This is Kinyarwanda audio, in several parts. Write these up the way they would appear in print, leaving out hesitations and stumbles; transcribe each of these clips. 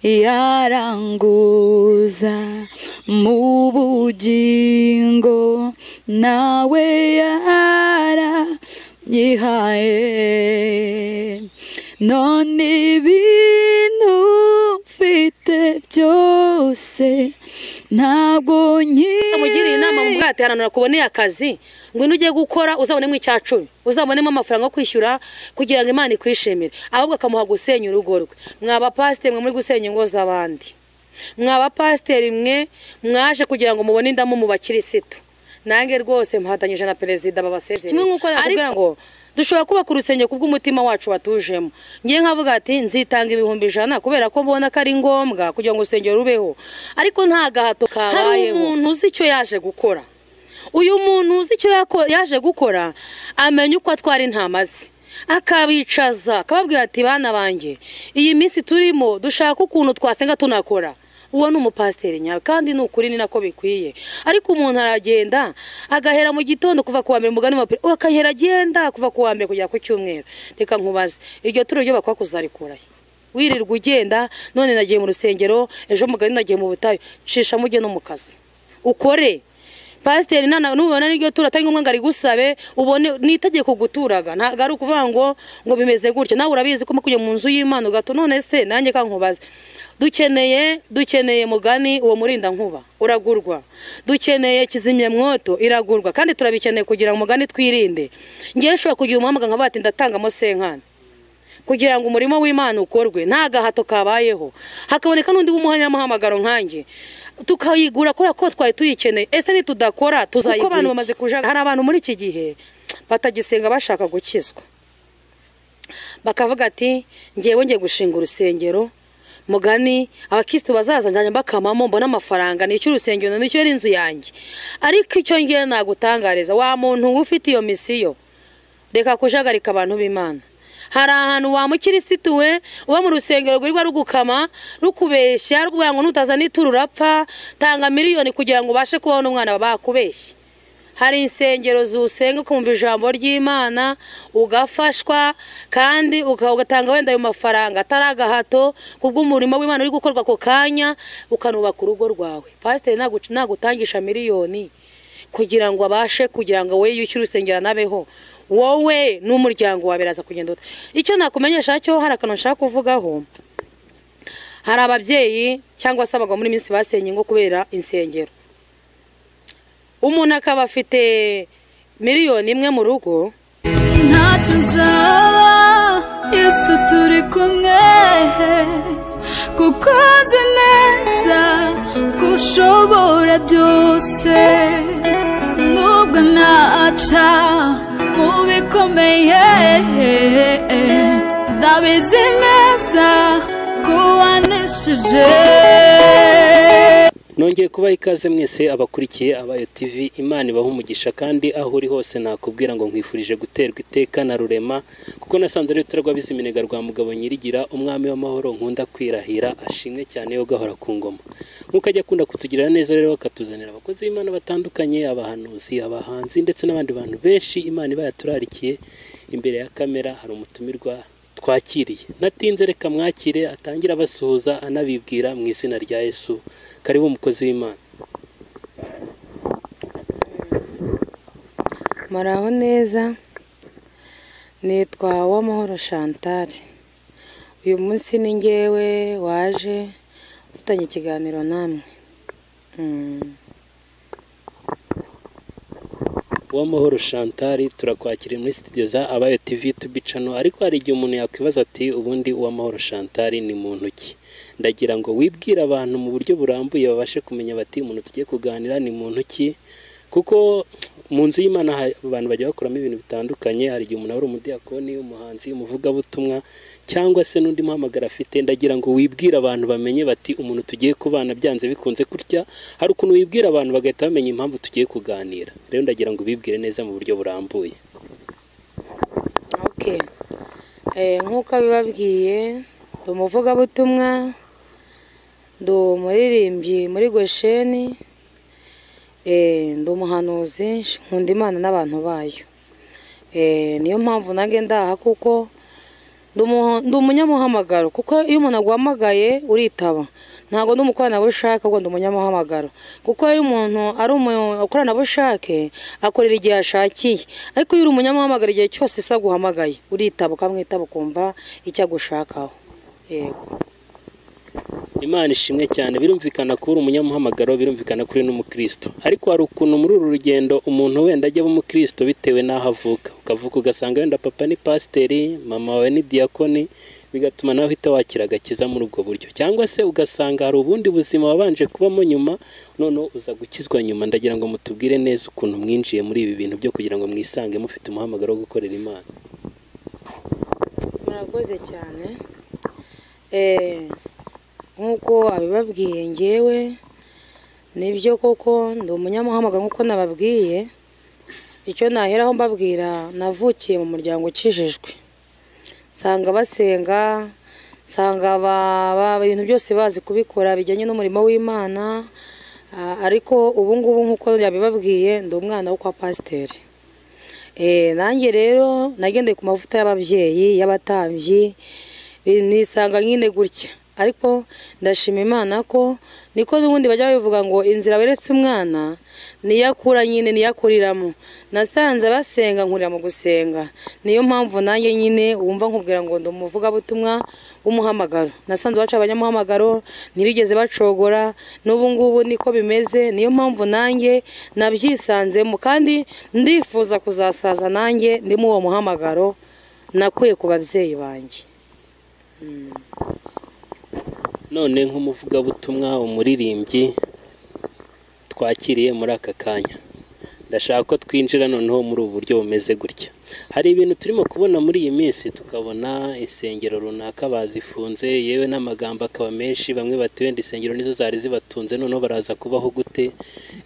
Yaranguza mu bugingo nawe yaranyihaye, none ibintu mfite byose ntabwo Mugiriye inama mu bwate haranura kuboneye akazi, ngwino ugiye gukora uzabonemo icya 10, uzabonemo amafaranga yo kwishyura kugira ngo Imana ikwishimire, ahubwo akamuha gusenya urugo rwe. Mwaba pasiteri mwe muri gusenya ingo z'abandi, mwaba pasiteri mwe mwaje kugira ngo mubone indamu mu bakirisitu. Nange rwose mpatanyije na perezida babasezereye kimwe nkuko nakubwira ngo dushobora kubaka urusengero kubw'umutima wacu watujemo. Ngiye nkavuga ati nzitanga 100,000 kubera ko mbona ko ari ngombwa kugira ngo urusengero rubeho, ariko nta gahato kabayeho. Hari umuntu uzi icyo yaje gukora, uyu muntu uzi icyo yaje gukora amenya uko atwara intama ze, akabicaza akababwira ati bana banjye iyi minsi turimo dushaka ukuntu twasenga tunakora. Uwo ni umupasiteri nyawe kandi ni ukuri ni nako bikwiye. Ariko umuntu aragenda agahera mu gitondo kuva kuwa mbere mugani wa akahera agenda kuva kuwa mbere kujya ku cyumweru. Reka nkubaze, iryo turo ryo bakwa kuzarikurahe? Wirirwa ugenda, none nagiye mu rusengero, ejo mugani nagiye mu butayu, cisha mujye no mu kazi ukore. Pasiteri nana nubona n'iryo turo atari ngombwa ngo arigusabe, ubone ni itegeko guturaga, ntabwo ari ukuvuga ngo bimeze gutya. Nawe urabizi ko kujya mu nzu y'Imana ugato. None se nanjye kankubaze, dukeneye mugani uwo murinda nkuba uragurwa, dukeneye kizimyamwoto iragurwa, kandi turabikeneye kugira ngo mugani twirinde. Ngiye nshobora kugira umuhamagaro nkavuga ati ndatangamo senkana kugira ngo umurimo w'Imana ukorwe, nta gahato kabayeho, hakaboneka n'undi w'umuhanyamuhamagaro nkanjye tukayigura kubera ko twari tuyikeneye. Ese nitudakora tuzayigura? Kuko abantu bamaze kujaga. Hari abantu muri iki gihe batagisenga bashaka gukizwa, bakavuga ati ngewe ngiye gushinga urusengero mugani abakristo bazaza njyanye bakamamo mbona amafaranga nicyo urusengero nicyo ari inzu yanjye. Ariko icyo ngiye nagutangariza, wa muntu ufite iyo misiyo, reka kujagarika abantu b'Imana. Hari ahantu wa mukirisitu we uba mu rusengero rwirirwa rugukama rukubeshya rukubwira ngo nutazana ituru urapfa, tanga miliyoni kugira ngo ubashe kubona umwana bakubeshya. Hari insengero zusenga ukumva ijambo ry'Imana ugafashwa, kandi ugatanga wenda ayo mafaranga atari agahato kubw'umurimo w'Imana uri gukorwa ako kanya, ukanubaka urugo rwawe. Pasiteri nagutangisha miliyoni kugira ngo abashe kugira ngo we yishyure urusengero nabeho, wowe n'umuryango wawe biraza kugenda. Icyo nakumenyesha cyo hari akantu nshaka kuvugaho. Hari ababyeyi cyangwa se abagabo muri minsi basenye ngo kubera insengero, umuntu akaba afite 1,000,000 mu rugo. Ntacyo uzaba Yesu turi kumwe, kuko azi neza ko ushobora byose, nubwo naca mu bikomeye ndabizi neza ko waneshije. Nongeye kubaha ikaze mwese abakurikiye Abayo TV, Imana ibahe umugisha kandi aho uri hose nakubwira ngo nkwifurije guterwa iteka na rurema, kuko nasanze ari uturwa biziminega rwa mugabo nyirigira umwami w'amahoro nkunda kwirahira, ashimwe cyane yo gahora ku ngoma. Nkuko ajya akunda kutugirira neza rero akatuzanira abakozi b'Imana batandukanye, abahanuzi, abahanzi ndetse n'abandi bantu benshi Imana iba yaturarikiye. Imbere ya kamera hari umutumirwa twakiriye, natinze reka mwakire atangira abasuhuza anabibwira mu izina rya Yesu. Karibu umukozi w'Imana. Muraho neza, nitwa Uwamahoro Chantal. Uyu munsi ni ngewe waje ufitanye ikiganiro namwe. Uwamahoro Chantal, turakwakiriye muri studio za Abayo TV YouTube channel. Ariko hari igihe umuntu yakwibaza ati ubundi Uwamahoro Chantal ni muntu ki? Ndagira ngo wibwire abantu mu buryo burambuye babashe kumenya bati umuntu tugiye kuganira ni muntu ki, kuko mu nzu y'Imana abantu bajya bakuramo ibintu bitandukanye. Hari igihe umuntu ari umudiyakoni, umuhanzi, umuvugabutumwa cyangwa se n'undi muhamagara afite. Ndagira ngo wibwire abantu bamenye bati umuntu tugiye kubana byanze bikunze kurya. Hari ukuntu wibwira abantu bagahita bamenya impamvu tugiye kuganira. Rero ndagira ngo ubibwire neza mu buryo burambuye. Okay. Nkuko bibabwiye, ndi umuvugabutumwa, ndi umuririmbyi muri Gosheni, ndi umuhanuzi, nkunda Imana n'abantu bayo. Niyo mpamvu nange ndaha, kuko Ndi umunyamuhamagaro, kuko iyo umuntu aguhamagaye uritaba. Ntabwo ndi umukoranabushake, ahubwo ndi umunyamuhamagaro, kuko iyo umuntu ari umukoranabushake akorera igihe ashakiye, ariko iyo uri umunyamuhamagaro igihe cyose isa aguhamagaye uritaba, ukamwitaba, ukumva icyo agushakaho. Yego. Imana ishimwe cyane. Birumvikana ko uri umunyamuhamagaro, birumvikana ko uri n'umukristo, ariko hari ukuntu muri uru rugendo umuntu wenda ajya aba umukristo bitewe n'aho avuka. Ukavuka ugasanga wenda papa ni pasiteri, mama wawe ni diyakoni, bigatuma nawe uhita wakira agakiza muri ubwo buryo, cyangwa se ugasanga hari ubundi buzima wabanje kubamo nyuma, noneho uza gukizwa nyuma. Ndagira ngo mutubwire neza ukuntu mwinjiye muri ibi bintu byo kugira ngo mwisange mufite umuhamagaro wo gukorera Imana. Murakoze cyane. Nk'uko abibabwiye, ngewe nibyo koko ndi umunyamuhamagaro nk'uko nababwiye. Icyo naheraho mbabwira, navukiye mu muryango ukijijwe, nsanga basenga, nsanga ibintu byose bazi kubikora bijyanye n'umurimo w'Imana. Ariko ubu ngubu nk'uko yabibabwiye, ndi umwana wo kwa pasiteri. Nanjye rero nagendeye ku mavuta y'ababyeyi y'abatambyi, nisanga nyine gutya. Ariko ndashima Imana ko niko n'ubundi bajya babivuga ngo inzira weretse umwana niyo akura nyine, niyo akuriramo. Nasanze basenga, nkurira mu gusenga. Niyo mpamvu nanjye nyine wumva nkubwira ngo ndi umuvugabutumwa w'umuhamagaro. Nasanze baca abanyamuhamagaro ntibigeze bacogora, n'ubu ngubu niko bimeze. Niyo mpamvu nanjye nabyisanzemo, kandi ndifuza kuzasaza nanjye ndi muri uwo muhamagaro nakuye ku babyeyi banjye. None nk'umuvugabutumwa, umuririmbyi twakiriye muri aka kanya, ndashaka ko twinjira noneho muri ubu buryo bumeze gutya. Hari ibintu turimo kubona muri iyi minsi, tukabona insengero runaka bazifunze, yewe n'amagambo akaba menshi, bamwe bati wenda insengero nizo zari zibatunze, noneho baraza kubaho gute?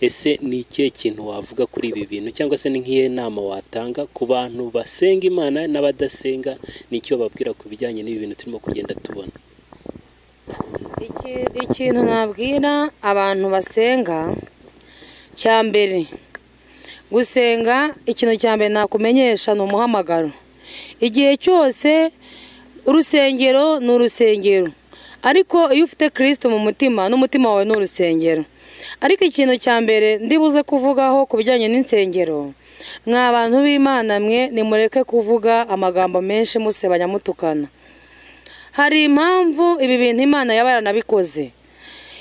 Ese ni ikihe kintu wavuga kuri ibi bintu, cyangwa se ni nk'iyo nama watanga ku bantu basenga Imana n'abadasenga, nicyo babwira ku bijyanye n'ibi bintu turimo kugenda tubona? Ikintu nabwira abantu basenga, cya mbere gusenga, ikintu cya mbere nakumenyesha ni umuhamagaro. Igihe cyose urusengero ni urusengero, ariko iyo ufite Kristo mu mutima, n'umutima wawe ni urusengero. Ariko ikintu cya mbere ndibuze kuvugaho ku bijyanye n'insengero, mwa bantu b'Imana mwe, nimureke kuvuga amagambo menshi musebanya mutukana. Hari impamvu ibi bintu Imana yaba yaranabikoze.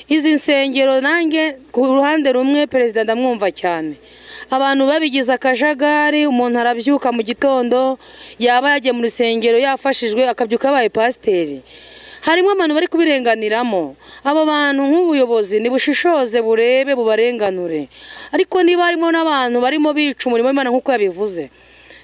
Izi nsengero nanjye ku ruhande rumwe perezida ndamwumva cyane. Abantu babigize akajagari, umuntu arabyuka mu gitondo, yaba yagiye mu rusengero yafashijwe, akabyuka abaye pasiteri. Harimo abantu bari kubirenganiramo. Abo bantu nk'ubuyobozi nibushishoze burebe bubarenganure. Ariko niba harimo n'abantu barimo bica umurimo w'Imana nk'uko yabivuze,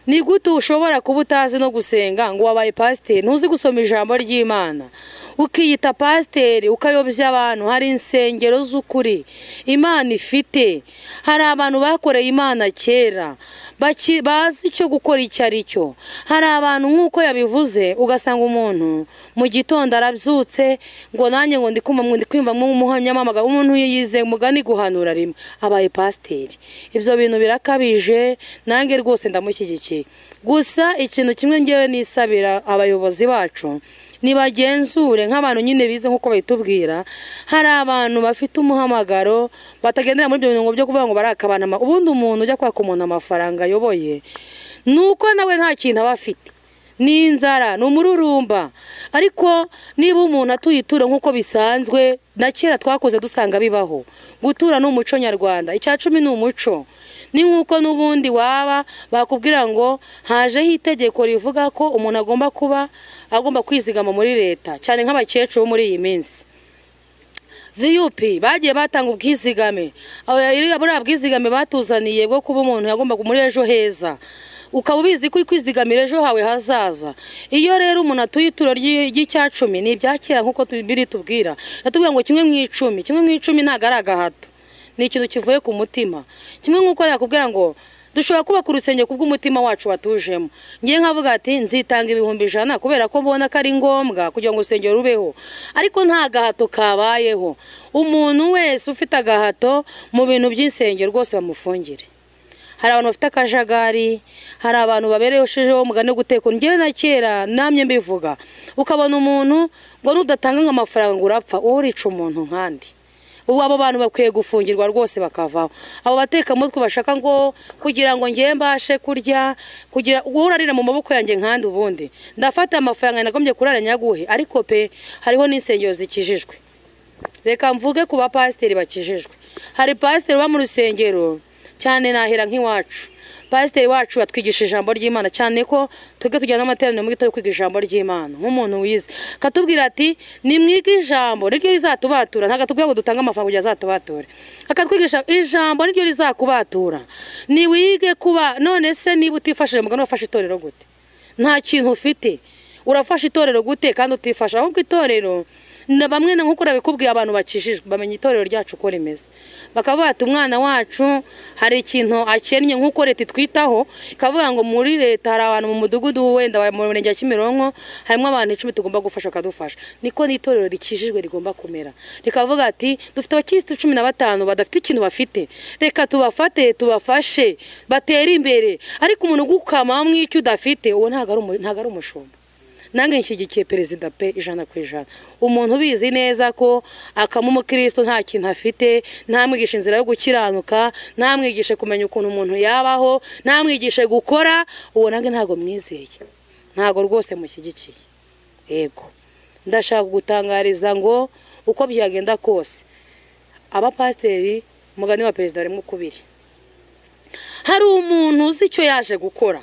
ni gute ushobora kuba utazi no gusenga ngo wabaye pasiteri, ntuzi gusoma ijambo ry'Imana, ukiyita pasiteri, ukayobya abantu? Hari insengero z'ukuri Imana ifite, hari abantu bakoreye Imana kera bazi icyo gukora icyo ari cyo. Hari abantu nk'uko yabivuze, ugasanga umuntu mu gitondo arabyutse ngo nanjye ngo ndi kwumva umuhamyamamaga, umuntu yize mugani guhanura rimwe abaye pasiteri. Ibyo bintu birakabije, nanjye rwose ndamushyigikiye. Gusa ikintu kimwe ngewe nisabira abayobozi bacu, nibagenzure nk'abantu nyine bize nk'uko bayitubwira. Hari abantu bafite umuhamagaro batagendera muri ibyo bintu byo kuvuga ngo barakabana. Ubundi umuntu ujya kwaka umuntu amafaranga ayoboye, nuko nawe nta kintu aba afite, ni inzara, ni umururumba. Ariko niba umuntu atuye ituro nk'uko bisanzwe, na kera twakoze dusanga bibaho, gutura ni umuco nyarwanda, icya cumi ni umuco. Ni nk'uko n'ubundi waba bakubwira ngo hajeho itegeko rivuga ko umuntu agomba kuba agomba kwizigama muri leta, cyane nk'abakecuru bo muri iyi minsi. VUP bagiye batanga ubwizigame, buriya bwizigame batuzaniye bwo kuba umuntu yagomba muri ejo heza, ukaba ubizi ko uri kwizigamira ejo hawe hazaza. Iyo rero umuntu atuye ituro ry'icya cumi, ni ibyakera nk'uko biri tubwira, yatubwira ngo kimwe mu icumi, kimwe mu icumi ntabwo ari agahato, ni ikintu kivuye ku mutima. Kimwe nk'uko yakubwira ngo dushobora kubaka urusengero kubw'umutima wacu watujemo. Ngiye nkavuga ati nzitanga 100,000 kubera ko mbona ko ari ngombwa kugira ngo urusengero rubeho, ariko nta gahato kabayeho. Umuntu wese ufite agahato mu bintu by'insengero rwose bamufungire. Hari abantu bafite akajagari, hari abantu babereshejeho umugani wo guteka. Njyewe na kera namye mbivuga, ukabona umuntu ngo nudatanga amafaranga ngo urapfa, wowe urica umuntu nkandi. Ubu abo bantu bakwiye gufungirwa rwose bakavaho. Abo batekamutwe bashaka ngo kugira ngo ngiye mbashe kurya, kugira wowe urarira mu maboko yanjye nkandi, ubundi ndafata amafaranga nagombye kurara nyaguhe. Ariko pe hariho n'insengero zikijijwe. Reka mvuge ku bapasiteri bakijijwe. Hari pasiteri uba mu rusengero cyane, nahera nk'iwacu. Pasiteri wacu atwigisha ijambo ry'Imana cyane, ko twebwe tujyana n'amateraniro mu gitondo kwiga ijambo ry'Imana nk'umuntu wize. Akatubwira ati nimwige ijambo niryo rizatubatura. Ntabwo atubwira ngo dutange amafaranga kugira azatubature, akatwigisha ijambo niryo rizakubatura. Niwige kuba none se niba utifashije mugani wafashe itorero gute? Nta kintu ufite, urafasha itorero gute kandi utifasha? Ahubwo itorero na bamwe na nkuko nabikubwiye, abantu bakijijwe bamenya itorero ryacu uko rimeze, bakavuga ati umwana wacu hari ikintu akennye. Nkuko leta itwitaho ikavuga ngo muri leta hari abantu mu mudugudu wenda mu murenge wa Kimironko harimo abantu 10 tugomba gufasha, bakadufasha. Niko n'itorero rikijijwe rigomba kumera, rikavuga ati dufite abakristo 15 badafite ikintu bafite, reka tubafate tubafashe batere imbere. Ariko umuntu ugukama mw'icyo udafite, uwo ntago ari umushumba. Nange nshyigikiye perezida pe 100%. Umuntu ubizi neza ko akama umukristo nta kintu afite, ntamwigishe inzira yo gukiranuka, ntamwigishe kumenya ukuntu umuntu yabaho, ntamwigishe gukora, uwo nange ntago mwizeye, ntago rwose mushyigikiye. Yego, ndashaka gutangariza ngo uko byagenda kose abapasiteri mugani wa perezida barimo kubiri. Hari umuntu uzi icyo yaje gukora.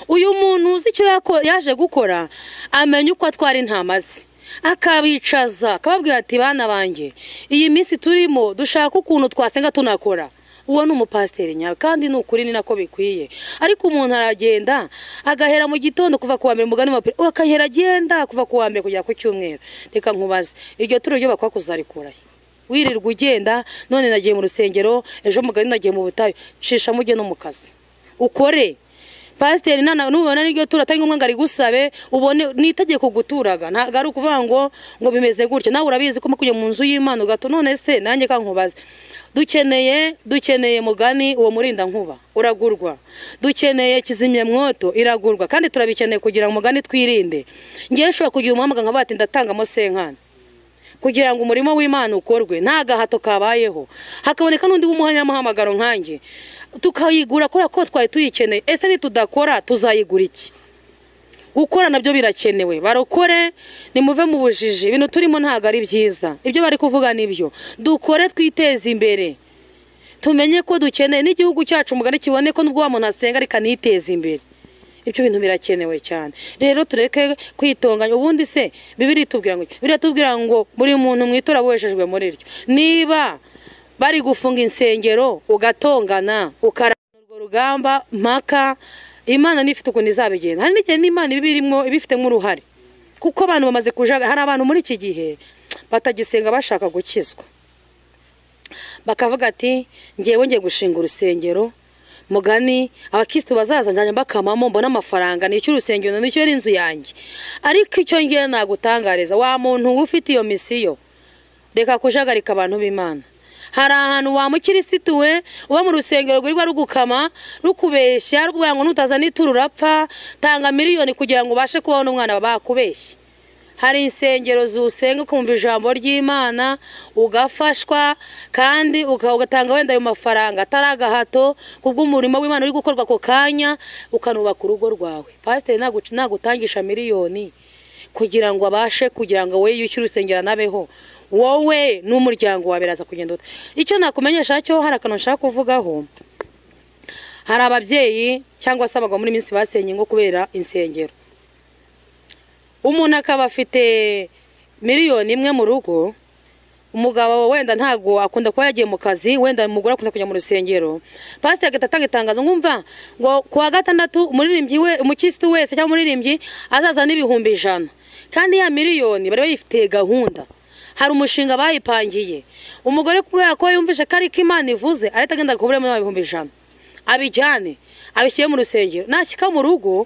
Uyu muntu uzi icyo yaje gukora amenya uko atwara intama ze, akabicaza akababwira ati bana banjye, iyi minsi turimo dushaka ukuntu twasenga tunakora. Uwo ni umupasiteri nyawe, kandi ni ukuri ni nako bikwiye. Ariko umuntu aragenda agahera mu gitondo kuva kuwa mbere mugani wa akahera agenda kuva kuwa mbere kujya ku cyumweru. Reka nkubaze, iryo turo ryo bakwa kuzarikurahe? Wirirwa ugenda, none nagiye mu rusengero, ejo mugani nagiye mu butayu. Cisha mujye no mu kazi ukore. Pasiteri nana nubona niryo tura atari ngombwa ngo arigusabe, ubone ni itegeko guturaga, ntabwo ari ukuvuga ngo bimeze gutya. Nawe urabizi ko kujya mu nzu y'Imana ugato. None se nanjye kankubaze, dukeneye mugani uwo murinda nkuba uragurwa, dukeneye kizimyamwoto iragurwa, kandi turabikeneye kugira ngo mugani twirinde. Ngiye nshobora kugira umuhamagaro nkavuga ati ndatangamo senkana kugira ngo umurimo w'Imana ukorwe, nta gahato kabayeho, hakaboneka n'undi w'umuhanyamuhamagaro nkanjye, tukayigura kubera ko twari tuyikeneye. Ese nitudakora tuzayigura iki? Gukora nabyo birakenewe. Barokore nimuve mu bujiji, ibintu turimo ntago ari byiza, ibyo bari kuvuga nibyo. Dukore twiteze imbere, tumenye ko dukeneye n'igihugu cyacu mugani kibone ko nubwo wa muntu asenga ariko aniteza imbere. Ibyo bintu birakenewe cyane. Rero tureke kwitonganya. Ubundi se Bibiliya itubwira ngo, Bibiliya itubwira ngo buri muntu mwitora weshejwe muri ryo. Niba bari gufunga insengero ugatongana ukarana urwo rugamba mpaka, Imana nifite ukuntu izabigenza. Hari n'igihe n'Imana ibirimo ibifitemo uruhare, kuko abantu bamaze kujaga. Hari abantu muri iki gihe batagisenga bashaka gukizwa, bakavuga ati ngewe ngiye gushinga urusengero mugani abakristo bazaza njyanye bakamamo mbona amafaranga, nicyo urusengero nicyo ari inzu yanjye. Ariko icyo ngiye nagutangariza, wa muntu ufite iyo misiyo, reka kujagarika abantu b'Imana. Hari ahantu wa mukirisitu we uba mu rusengero rwirirwa rugukama rukubeshya, rukubwira ngo nutaza n'ituru urapfa, tanga miliyoni kugira ngo ubashe kubaho n'umwana bakubeshya. Hari insengero zusenga ukumva ijambo ry'Imana ugafashwa, kandi ugatanga wenda ayo mafaranga atari agahato kubw'umurimo w'Imana uri gukorwa ako kanya, ukanubaka urugo rwawe. Pasiteri nagutangisha miliyoni kugira ngo abashe kugira ngo we yishyure urusengero anabeho, wowe n'umuryango wawe biraza kugenda. Icyo nakumenyesha cyo, hari akantu nshaka kuvugaho. Hari ababyeyi cyangwa se abagabo muri minsi basenye ngo kubera insengero. Umuntu akaba afite miliyoni 1 mu rugo, umugabo wenda ntago akunda kuba yagiye mu kazi, wenda umugore akunda kujya mu rusengero. Pasiteri agahita atanga itangazo nkumva ngo kuwa gatandatu umuririmbyi we, umukristo wese cyangwa umuririmbyi azaza n'100,000, kandi ya miliyoni bari bayifitiye gahunda, hari umushinga bayipangiye. Umugore kubera ko yumvise ko ariko Imana ivuze, arahita agenda kuburamo 100,000 abijyane abishyire mu rusengero. Nashyika mu rugo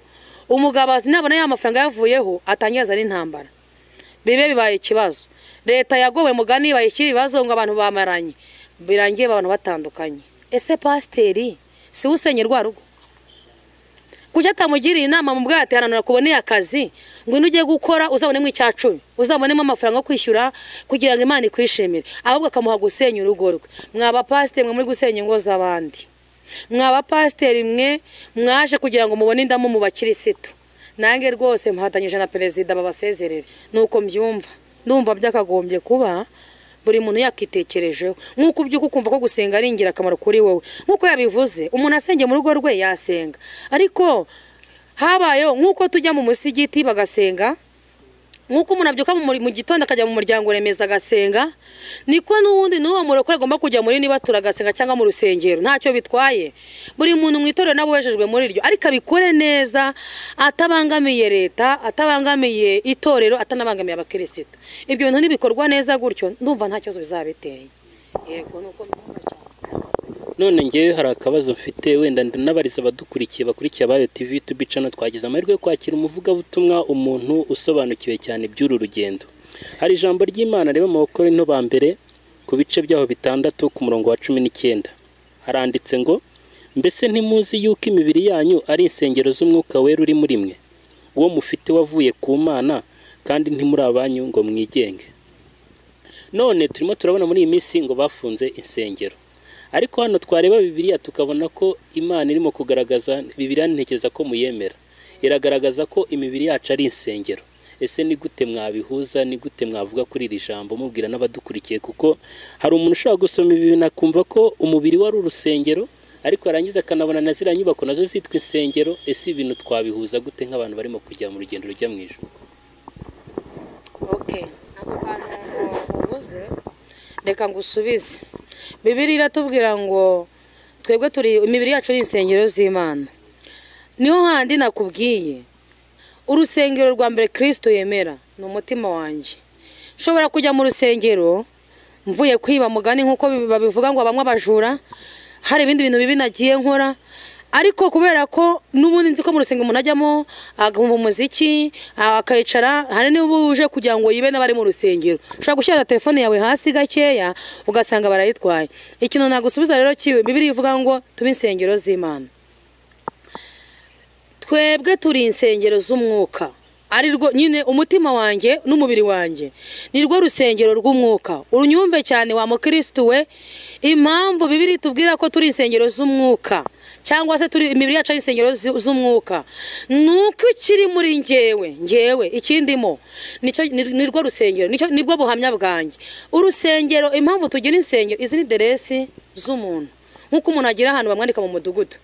umugabo nabona ya mafaranga yavuyeho atangiza n'intambara, bibe bibaye ikibazo. Leta yagowe mugani bayishyira ibibazo ngo abantu bamaranye, birangiye abantu batandukanye. Ese pasiteri Si we usenye rwa rugo? Kuki atamugiriye inama mu bwato ahantu nakuboneye akazi, ngwino ugiye gukora uzabonemo icya cumi, uzabonemo amafaranga yo kwishyura kugira ngo Imana ikwishimire, ahubwo akamuha gusenya urugo rwe. Mwa bapasiteri mwe muri gusenya ingo z'abandi, mwa bapasiteri mwe mwaje kugira ngo mubone indamu mu bakirisitu, nange rwose mpatanyije na perezida babasezerere. Nuko mbyumva, ndumva byakagombye kuba buri muntu yakitekerejeho, nk'uko ubyuka ukumva ko gusenga ari ingirakamaro kuri wowe. Nk'uko yabivuze, umuntu asenge mu rugo rwe yasenga, ariko habayeho nk'uko tujya mu musigiti bagasenga, nk'uko umuntu abyuka mu gitondo akajya mu muryango remezo agasenga, niko n'ubundi n'uwo murokore agomba kujya muri nibatura agasenga cyangwa mu rusengero, ntacyo bitwaye. Buri muntu mu itorero nabo wejejwe muri ryo, ariko abikore neza, atabangamiye leta, atabangamiye itorero, atanabangamiye abakirisitu. Ibyo bintu nibikorwa neza gutyo, ndumva nta kibazo bizabiteye. Yego, nuko mbyumva cyane. None ngewe hari akabazo mfite, wenda nabariza abadukurikiye bakurikiye Abayo TV YouTube channel. Twagize amahirwe yo kwakira umuvugabutumwa, umuntu usobanukiwe cyane iby'uru rugendo. Hari ijambo ry'Imana riba mu Bakorinto ba mbere ku bice byaho 6 ku murongo wa 19, haranditse ngo: mbese ntimuzi yuko imibiri yanyu ari insengero z'Umwuka Wera uri muri mwe, uwo mufite wavuye ku Mana, kandi ntimuri abanyu ngo mwigenge. None turimo turabona muri iyi minsi ngo bafunze insengero, ariko hano twareba Bibiliya tukabona ko Imana irimo kugaragaza, Bibiliya ntekereza ko muyemera, iragaragaza ko imibiri yacu ari insengero. Ese ni gute mwabihuza? Ni gute mwavuga kuri iri jambo mubwira n'abadukurikiye? Kuko hari umuntu ushobora gusoma ibi bintu akumva ko umubiri wari urusengero, ariko yarangiza akanabona na ziriya nyubako nazo zitwa insengero. Ese ibintu twabihuza gute nk'abantu barimo kujya mu rugendo rujya mu ijuru? Okay, ako kantu uvuze reka ngusubize. Bibiliya iratubwira ngo twebwe turi imibiri yacu ni insengero z'Imana. Niho handi nakubwiye urusengero rwa mbere Kristo yemera ni umutima wanjye. Nshobora kujya mu rusengero mvuye kwiba mugani nk'uko babivuga ngo bamwe abajura, hari ibindi bintu bibi nagiye nkora, ariko kubera ko n'ubundi nzi ko mu rusengero umuntu ajyamo akumva umuziki akayicara, hari n'ubu uje kugira ngo yibe n'abari mu rusengero, ushobora gushyira telefone yawe hasi gakeya ugasanga barayitwaye. Ikintu nagusubiza rero kiwe, Bibiliya ivuga ngo tube insengero z'Imana. Twebwe turi insengero z'umwuka, ari rwo nyine umutima wanjye n'umubiri wanjye ni rwo rusengero rw'umwuka. Urunyumve cyane wa mukristo we, impamvu Bibiliya itubwira ko turi insengero z'umwuka cyangwa se turi imibiri yacu ari insengero z'umwuka, nuko ikiri muri ngewe, ngewe ikindimo nicyo ni rwo rusengero, nicyo nibwo buhamya bwanjye. Urusengero, impamvu tugira insengero, izi ni deresi z'umuntu. Nkuko umuntu agira ahantu bamwandika mu mudugudu,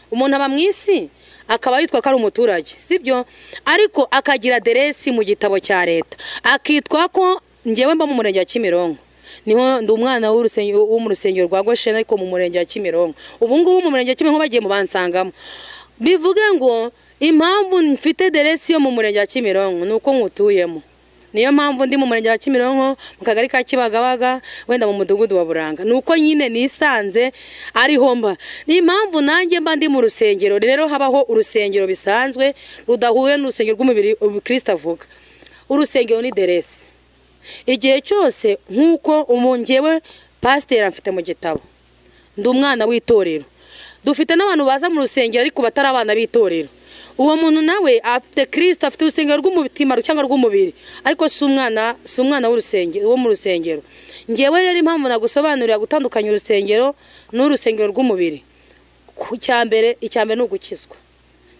umuntu aba mu isi akaba yitwa ko ari umuturage, sibyo? Ariko akagira deresi mu gitabo cya leta, akitwa ko ngewe mba mu murenge wa Kimironko, niho ndi umwana w'urusengero wo mu rusengero rwa Gosheni, ariko mu murenge wa Kimironko. Ubu ngubu mu murenge wa Kimironko bagiye mu bansangamo. Bivuge ngo impamvu mfite deresi yo mu murenge wa Kimironko nuko nkutuyemo. Niyo mpamvu ndi mu murenge wa Kimironko mu kagari ka Kibagabaga, wenda mu mudugudu wa Buranga, nuko nyine nisanze ariho mba. Ni impamvu nanjye mba ndi mu rusengero. Rero habaho urusengero bisanzwe rudahuye n'urusengero rw'umubiri Kristo avuga. Urusengero ni deresi. Igihe cyose nkuko umungewe pasiteri amfite mu gitabo, ndi umwana w'itorero. Dufite n'abantu baza mu rusengero ariko batari abana b'itorero. Uwo muntu nawe afite Kristo, afite urusengero rw'umutima cyangwa rw'umubiri, ariko si umwana w'urusengero wo mu rusengero. Ngewe rero impamvu nagusobanurira gutandukanya urusengero n'urusengero rw'umubiri, icyambere ni ugukizwa,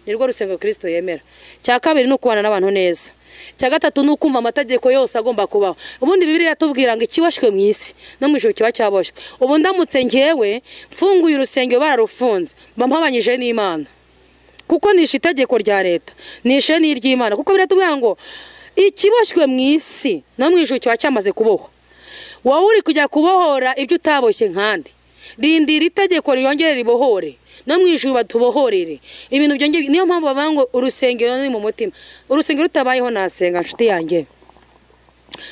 nirwo rusengero Kristo yemera. Cya kabiri ni ukubana n'abantu neza. Cya gatatu ni ukumva amategeko yose agomba kubaho. Ubundi Bibiliya iratubwira ngo ikiboshwe mu isi no mu ijuru kiba cyaboshwe. Ubu ndamutse ngewe mfunguye urusengero bararufunze, mba mpabanyije n'Imana, kuko nishe itegeko rya leta, nishe n'iry'Imana. Kuko biratubwira ngo ikiboshwe mu isi no mu ijuru kiba cyamaze kubohwa. Wowe uri kujya kubohora ibyo utaboshye nkandi, rindira itegeko ryongere ribohore, no mu ijuru batubohorere ibintu byongeye. Niyo mpamvu bavuga ngo urusengero ni mu mutima. Urusengero rutabayeho nasenga nshuti yanjye.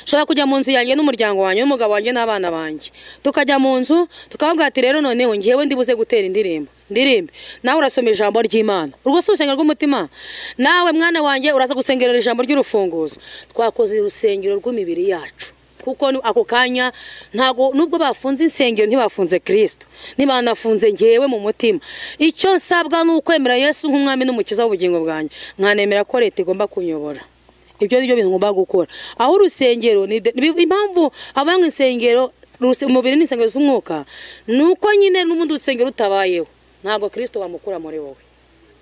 Nshobora kujya mu nzu yanjye n'umuryango wanjye n'umugabo wanjye n'abana banjye, tukajya mu nzu tukababwira ati rero noneho ngewe ndibuze gutera indirimbo, ndirimbe, nawe urasoma ijambo ry'Imana. Urwo si urusengero rw'umutima. Nawe mwana wanjye uraza gusengerera ijambo ry'urufunguzo. Twakoze urusengero rw'imibiri yacu. Kuko ako kanya ntago, nubwo bafunze insengero ntibafunze Kristo, ntibanafunze ngewe mu mutima. Icyo nsabwa ni ukwemera Yesu nk'umwami n'umukiza w'ubugingo bwanjye, nkanemera ko leta igomba kunyobora. Ibyo nibyo bintu ngomba gukora. Aho urusengero ni impamvu abanga insengero, umubiri n'insengero z'umwuka, nuko nyine n'ubundi urusengero rutabayeho ntabwo Kristo bamukura muri wowe,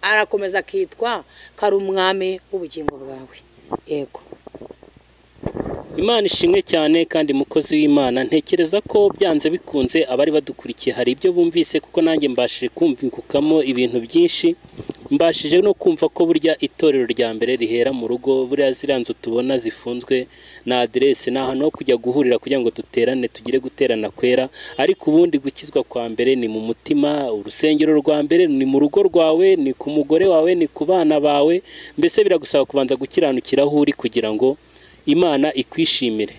arakomeza akitwa kari umwami w'ubugingo bwawe. Yego. Imana ishimwe cyane kandi mukozi w'Imana, ntekereza ko byanze bikunze abari badukurikiye hari ibyo bumvise, kuko nanjye mbashije kumvikukamo ibintu byinshi, mbashije no kumva ko burya itorero rya mbere rihera mu rugo. Buriya ziriya nzu tubona zifunzwe na aderese ni ahantu ho kujya guhurira kugira ngo duterane, tugire guterana kwera, ariko ubundi gukizwa kwa mbere ni mu mutima. Urusengero rwa mbere ni mu rugo rwawe, ni ku mugore wawe, ni ku bana bawe. Mbese biragusaba kubanza gukiranukira aho uri kugira ngo Imana ikwishimire.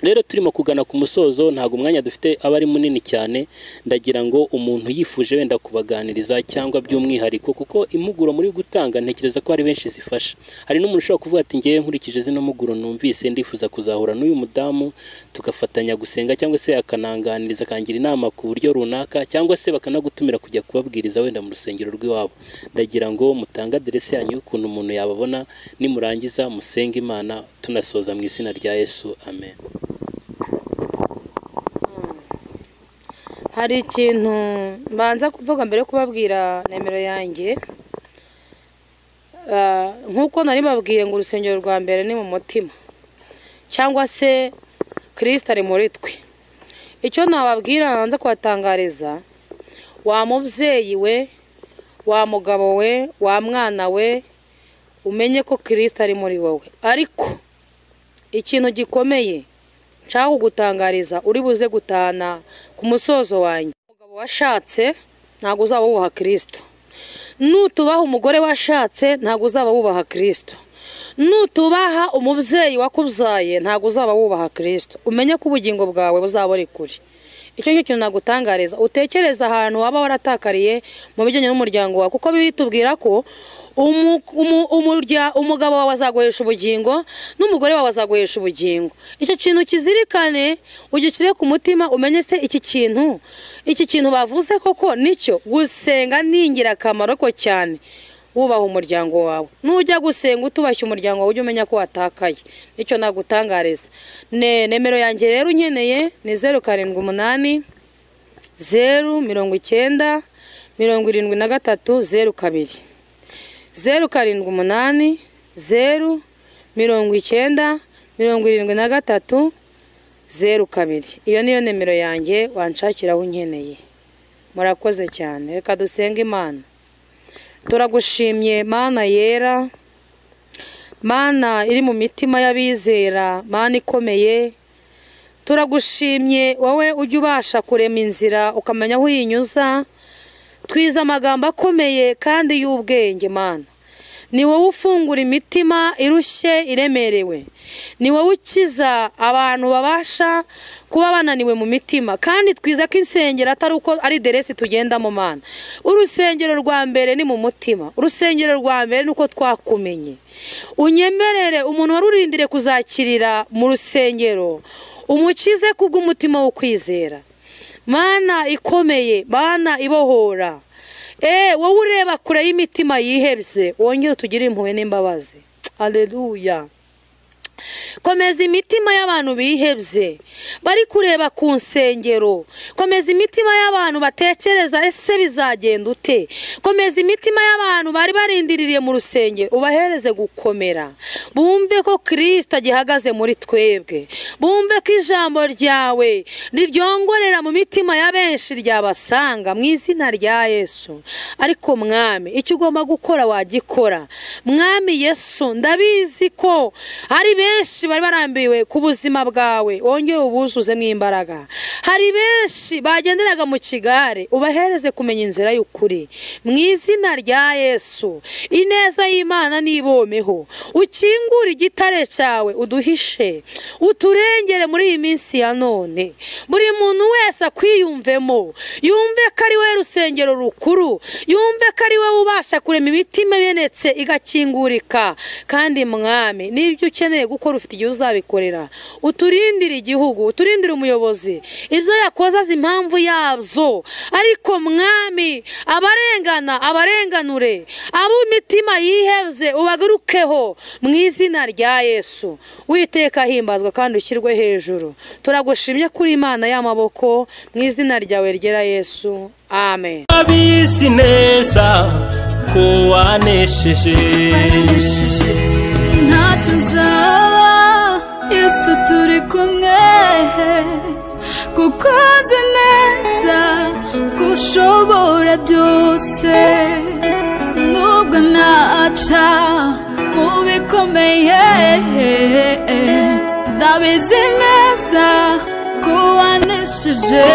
Rero turimo kugana ku musozo, ntago umwanya dufite aba ari munini cyane. Ndagira ngo umuntu yifuje wenda kubaganiriza cyangwa by'umwihariko, kuko impuguro muri gutanga ntekereza ko ari benshi zifasha. Hari n'umuntu ushobora kuvuga ati ngewe nkurikije zino mpuguro numvise ndifuza kuzahura n'uyu mudamu tugafatanya gusenga, cyangwa se akananganiriza akangira inama ku buryo runaka, cyangwa se bakanagutumira kujya kubabwiriza wenda mu rusengero rw'iwabo. Ndagira ngo mutange aderese yanyu y'ukuntu umuntu yababona, nimurangiza musenge Imana, tunasoza mu izina rya Yesu, amen. Hari ikintu mbanza kuvuga mbere yo kubabwira nimero yanjye. Nkuko nari babwiye ngo urusengero rwa mbere ni mu mutima, cyangwa se Kristo ari muri twe. Icyo nababwira nanze kubatangariza, wa mubyeyi we, wa mugabo we, wa mwana we, umenye ko Kristo ari muri wowe. Ariko ikintu gikomeye nshaka kugutangariza uri buze gutana ku musozo wanjye, umugabo washatse ntago uzaba wubaha Kristo, nutubaha umugore washatse ntago uzaba wubaha Kristo, nutubaha umubyeyi wakubyaye ntago uzaba wubaha Kristo. Umenye ko ubugingo bwawe buzaba buri kure. Icyo cyo kintu nagutangariza, utekereza ahantu waba waratakariye mu bijyanye n'umuryango wawe, kuko biri tubwira ko umugabo wawe azaguhesha ubugingo n'umugore wawe azaguhesha ubugingo. Icyo kintu kizirikane, ugicire ku mutima, umenye se iki kintu bavuze koko nicyo. Gusenga ni ingirakamaro ko cyane, wubaha umuryango wawe. Nujya gusenga utubashye umuryango wawe, ujye umenya ko watakaye. Nicyo nagutangariza. Nimero yanjye rero unkeneye ni 078 090 73 02, 078 090 73 02. Iyo niyo nimero yanjye wanshakiraho unkeneye. Murakoze cyane. Reka dusenge Imana. Turagushimye Mana yera, Mana iri mu mitima y'abizera, Mana ikomeye. Turagushimye wowe ujya ubasha kurema inzira ukamenya aho uyinyuza. Twize amagambo akomeye kandi y'ubwenge Mana. Ni wowe ufungura imitima irushye iremerewe, ni wowe ukiza abantu babasha kuba bananiwe mu mitima. Kandi twiza ko insengero atari uko ari deresi tugenda mu Mana. Urusengero rwa mbere ni mu mutima, urusengero rwa mbere nuko twakumenye. Unyemerere umuntu warurindire kuzakirira mu rusengero, umukize kubw'umutima wo kwizera. Mana ikomeye, Mana ibohora, wowe ureba kure y'imitima yihebye, wongere utugire impuhwe n'imbabazi. Haleluya. Komeza imitima y'abantu bihebye bari kureba ku nsengero, komeza imitima y'abantu batekereza ese bizagenda ute, komeza imitima y'abantu bari barindiririye mu rusengero, ubahereze gukomera, bumve ko Kristo agihagaze muri twebwe, bumve ko ijambo ryawe riryongorera mu mitima ya benshi ryabasanga mu izina rya Yesu. Ariko Mwami, icyo ugomba gukora wagikora. Mwami Yesu, ndabizi ko hari benshi bari barambiwe ku buzima bwawe, wongere ubuzuzemo imbaraga. Hari benshi bagenderaga mu kigare, ubahereze kumenya inzira y'ukuri mu izina rya Yesu. Ineza y'Imana nibomeho, ukingure igitare cyawe uduhishe, uturengere muri iyi minsi ya none. Buri muntu wese akwiyumvemo, yumve ko ari wowe rusengero rukuru, yumve ko ari wowe ubasha kurema imitima imenetse igakingurika. Kandi Mwami, n'ibyo ukeneye gukora ufite igihe uzabikorera. Uturindire igihugu, uturindire umuyobozi, ibyo yakoze azi impamvu yabyo, ariko Mwami abarengana abarenganure, abo imitima yihebye ubagarukeho mu izina rya Yesu. Uwiteka himbazwa kandi ushyirwe hejuru. Turagushimye kuri Imana y'amaboko mu izina ryawe ryera Yesu, amen. Abisi neza ko wanesheje, ntacyo nzaba Yesu turi kumwe, kuko azi neza ko ushobora byose, nubwo naca mu bikomeye, ndabizi neza ko wanesheje.